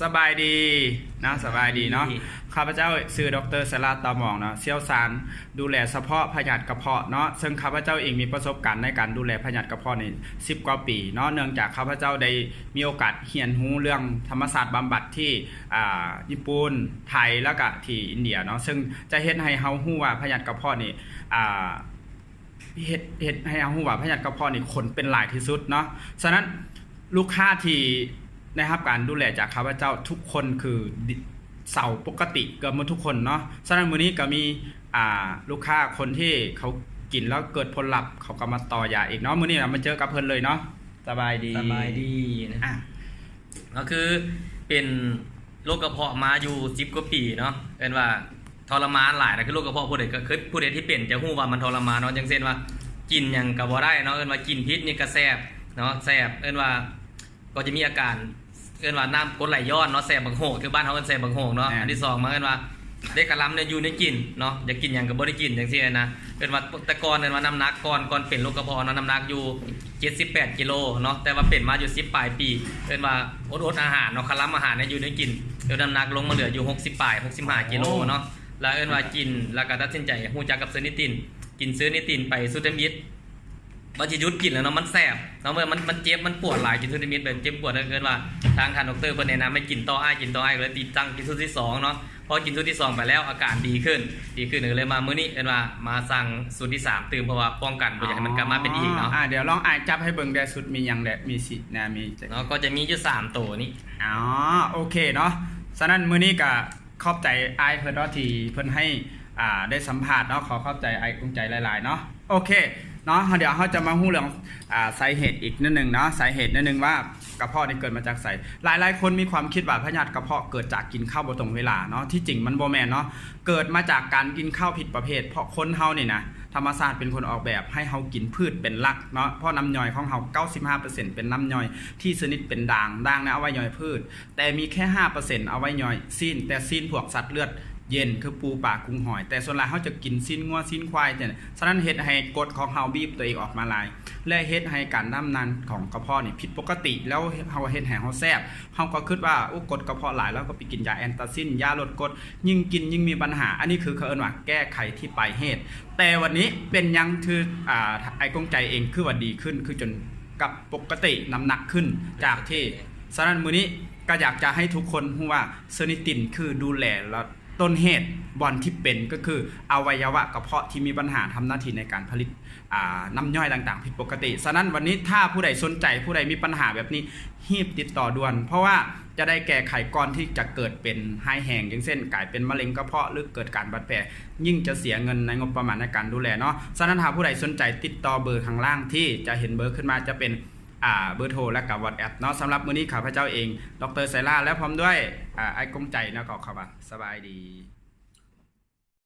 ສະບາຍດີເນາະ ສະບາຍດີເນາະ. ຂ້າພະເຈົ້າຊື່ ດຣ ໄຊລາດ ຕາມອງເນາະ ຊ່ຽວຊານດູແລສະເພາະພະຍາດກະເພາະເນາະ, ເຊິ່ງຂ້າພະເຈົ້າເອງມີປະສົບການໃນການດູແລພະຍາດກະເພາະນີ້ສິບກວ່າປີເນາະ. ເນື່ອງຈາກຂ້າພະເຈົ້າໄດ້ມີໂອກາດຮຽນຮູ້ເລື່ອງທຳມະຊາດບຳບັດທີ່ ອ່າ ຍີ່ປຸ່ນ, ໄທ ແລ້ວກະທີ່ອິນເດຍເນາະ, ເຊິ່ງຈະເຮັດໃຫ້ເຮົາຮູ້ວ່າພະຍາດກະເພາະນີ້ ອ່າ ເຮັດ ເຮັດໃຫ້ເຮົາຮູ້ວ່າພະຍາດກະເພາະນີ້ຄົນເປັນຫຼາຍທີ່ສຸດເນາະ. ສະນັ້ນ ລູກຄ້າທີ່ໄດ້ຮັບການດູແລຈາກຂ້າພະເຈົ້າທຸກຄົນຄືເຊົາປົກກະຕິເກືອບໝົດທຸກຄົນເນາະ. ສະນັ້ນ ມື້ນີ້ກໍມີ ອ່າ ລູກຄ້າຄົນທີ່ເຂົາກິນແລ້ວເກີດຜົນລັບ ເຂົາກໍມາຕໍ່ຢາອີກເນາະ. ມື້ນີ້ມາເຈີກັບເພິ່ນເລີຍເນາະ. ສະບາຍດີ. ສະບາຍດີນະ. ອ່າ ກໍຄືເປັນໂລກກະເພາະມາຢູ່ສິບກວ່າປີເນາະ, ເອີ້ນວ່າທໍລະມານຫຼາຍນະ. ຄືໂລກກະເພາະຜູ້ໃດກໍເຄີຍ ຜູ້ໃດທີ່ເປັນຈະຮູ້ວ່າມັນທໍລະມານເນາະ. ຢ່າງເຊັ່ນວ່າ ກິນຫຍັງກໍບໍ່ໄດ້ເນາະ, ເອີ້ນວ່າກິນຜິດນີ້ກໍແສບເນາະ ແສບ ເອີ້ນວ່າ ກໍຈະມີອາການ ເອີ້ນວ່ານ້ຳກົດໄຫຼຍ້ອນເນາະ, ແສບບັກໂຫກ ຄືບ້ານເຮົາເອີ້ນແສບບັກໂຫກເນາະ. ແມ່ນ. ອັນທີສອງມາເອີ້ນວ່າ ເດັກກະລຳເນຍຢູ່ໃນກິນເນາະ, ຢາກກິນຫຍັງກໍບໍ່ໄດ້ກິນ ຈັ່ງຊີ້ນະ. ເອີ້ນວ່າແຕ່ກ່ອນ ເອີ້ນວ່ານ້ຳໜັກ ກ່ອນ ກ່ອນເປັນໂລກກະເພາະເນາະ ນ້ຳໜັກຢູ່ເຈັດສິບແປດກິໂລເນາະ, ແຕ່ວ່າເປັນມາຢູ່ສິບປາຍປີ ເອີ້ນວ່າອົດໆອາຫານເນາະ, ຄະລຳອາຫານໃນຢູ່ໃນກິນ ຈົນນ້ຳໜັກລົງມາເຫຼືອຢູ່ຫົກສິບປາຍ ຫົກສິບຫ້າກິໂລເນາະ. ແລ້ວເອີ້ນວ່າກິນ ແລ້ວກໍຕັດສິນໃຈຮູ້ຈັກກັບເຊີນິຕິນ ກິນເຊີນິຕິນໄປສຸດທຳອິດ ວ່າຊິຢຸດກິນແລ້ວເນາະ, ມັນແສບເນາະ, ເມື່ອມັນ ມັນເຈັບ ມັນປວດຫຼາຍ ກິນສຸດທຳອິດແບບເຈັບປວດ ເອີ້ນວ່າທາງທ່ານດັອກເຕີເພິ່ນແນະນຳໃຫ້ກິນຕໍ່ ອ້າຍກິນຕໍ່ ອ້າຍກໍເລີຍຕິດສັ່ງກິນຊຸດທີສອງເນາະ. ພໍກິນຊຸດທີສອງໄປແລ້ວ ອາການດີຂຶ້ນ ດີຂຶ້ນ ກໍເລີຍມາມື້ນີ້ ເອີ້ນວ່າມາສັ່ງຊຸດທີສາມຕື່ມ ເພາະວ່າປ້ອງກັນບໍ່ຢາກໃຫ້ມັນກັບມາເປັນອີກເນາະ. ອ່າ ດຽວລອງອ້າຍຈັບໃຫ້ເບິ່ງແດ່ ຊຸດມີຫຍັງແດ່ ມີສີນະ ມີ ເນາະ, ກໍຈະມີຢູ່ສາມໂຕນີ້. ອໍ ໂອເຄເນາະ. ສະນັ້ນມື້ນີ້ກະ ຂອບໃຈອ້າຍເພິ່ນເນາະ ທີ່ເພິ່ນໃຫ້ ອ່າ ໄດ້ສຳພາດເນາະ. ຂໍຂອບໃຈອ້າຍກຸງໃຈຫຼາຍໆເນາະ. ໂອເຄເນາະ, ດຽວເຮົາຈະມາຮູ້ເລື່ອງ ອ່າ ສາເຫດອີກໜ້ອຍໜຶ່ງເນາະ, ສາເຫດໜ້ອຍໜຶ່ງວ່າກະເພາະນີ້ເກີດມາຈາກໃສ. ຫຼາຍໆຄົນມີຄວາມຄິດວ່າພະຍາດກະເພາະເກີດຈາກກິນເຂົ້າບໍ່ຕົງເວລາເນາະ, ທີ່ຈິງມັນບໍ່ແມ່ນເນາະ, ເກີດມາຈາກການກິນເຂົ້າຜິດປະເພດ. ເພາະຄົນເຮົານີ້ນະ ທຳມະຊາດເປັນຄົນອອກແບບໃຫ້ເຮົາກິນພືດເປັນຫຼັກເນາະ, ເພາະນ້ຳຍ່ອຍຂອງເຮົາເກົ້າສິບຫ້າເປີເຊັນເປັນນ້ຳຍ່ອຍທີ່ຊະນິດເປັນດ່າງ, ດ່າງໃນເອົາໄວ້ຍ່ອຍພືດ. ແຕ່ມີແຄ່ຫ້າເປີເຊັນເອົາໄວ້ຍ່ອຍຊີ້ນ, ແຕ່ຊີ້ນພວກສັດເລືອດເຢັນ ຄືປູ ປາ ກຸງ ຫອຍ. ແຕ່ສ່ວນຫຼາຍເຮົາຈະກິນຊີ້ນງົວ ຊີ້ນຄວາຍ ແຕ່ ສະນັ້ນເຮັດໃຫ້ກົດຂອງເຮົາບີບຕົວເອງອອກມາຫຼາຍ ແລະ ເຮັດໃຫ້ການດຳນານຂອງກະເພາະນີ້ຜິດປົກກະຕິ ແລ້ວເຮົາເຮັດໃຫ້ເຮົາແສບ. ເຮົາກໍຄິດວ່າ ໂອ້ ກົດກະເພາະຫຼາຍ ແລ້ວກໍໄປກິນຢາແອນຕາຊິນ ຢາລົດກົດ, ຍິ່ງກິນຍິ່ງມີບັນຫາ. ອັນນີ້ຄືເຂົາເອີ້ນວ່າແກ້ໄຂທີ່ປາຍເຫດ. ແຕ່ວັນນີ້ເປັນຫຍັງຄື ອ່າ ອ້າຍກົງໃຈເອງຄືວ່າດີຂຶ້ນ ຄືຈົນກັບປົກກະຕິ ນ້ຳໜັກຂຶ້ນຈາກທີ່ ສະນັ້ນມື້ນີ້ກໍຢາກຈະໃຫ້ທຸກຄົນຮູ້ວ່າ ເຊີນິຕິນຄືດູແລ ແລະ ຕົ້ນເຫດບ່ອນທີ່ເປັນ ກໍຄືອະໄວຍະວະກະເພາະທີ່ມີບັນຫາ ທຳໜ້າທີ່ໃນການຜະລິດ ອ່າ ນ້ຳຍ່ອຍຕ່າງໆຜິດປົກກະຕິ. ສະນັ້ນວັນນີ້ຖ້າຜູ້ໃດສົນໃຈ ຜູ້ໃດມີບັນຫາແບບນີ້ ຮີບຕິດຕໍ່ດ່ວນ ເພາະວ່າຈະໄດ້ແກ້ໄຂກ່ອນທີ່ຈະເກີດເປັນຮ້າຍແຮງ ຢ່າງເຊັ່ນ ກາຍເປັນມະເຮັງກະເພາະ ຫຼື ເກີດການບາດແຜ, ຍິ່ງຈະເສຍເງິນໃນງົບປະມານໃນການດູແລເນາະ. ສະນັ້ນຖ້າຜູ້ໃດສົນໃຈ ຕິດຕໍ່ເບີຂ້າງລ່າງທີ່ຈະເຫັນເບີຂຶ້ນມາ ຈະເປັນ ອ່າ ເບີໂທ ແລະ ກະ WhatsApp ເນາະ. ສຳລັບມື້ນີ້ຂ້າພະເຈົ້າເອງ ດຣ ໄຊລາດ ແລະ ພ້ອມດ້ວຍ ອ່າ ອ້າຍກົງໃຈເນາະ ກໍຂໍວ່າສະບາຍດີ.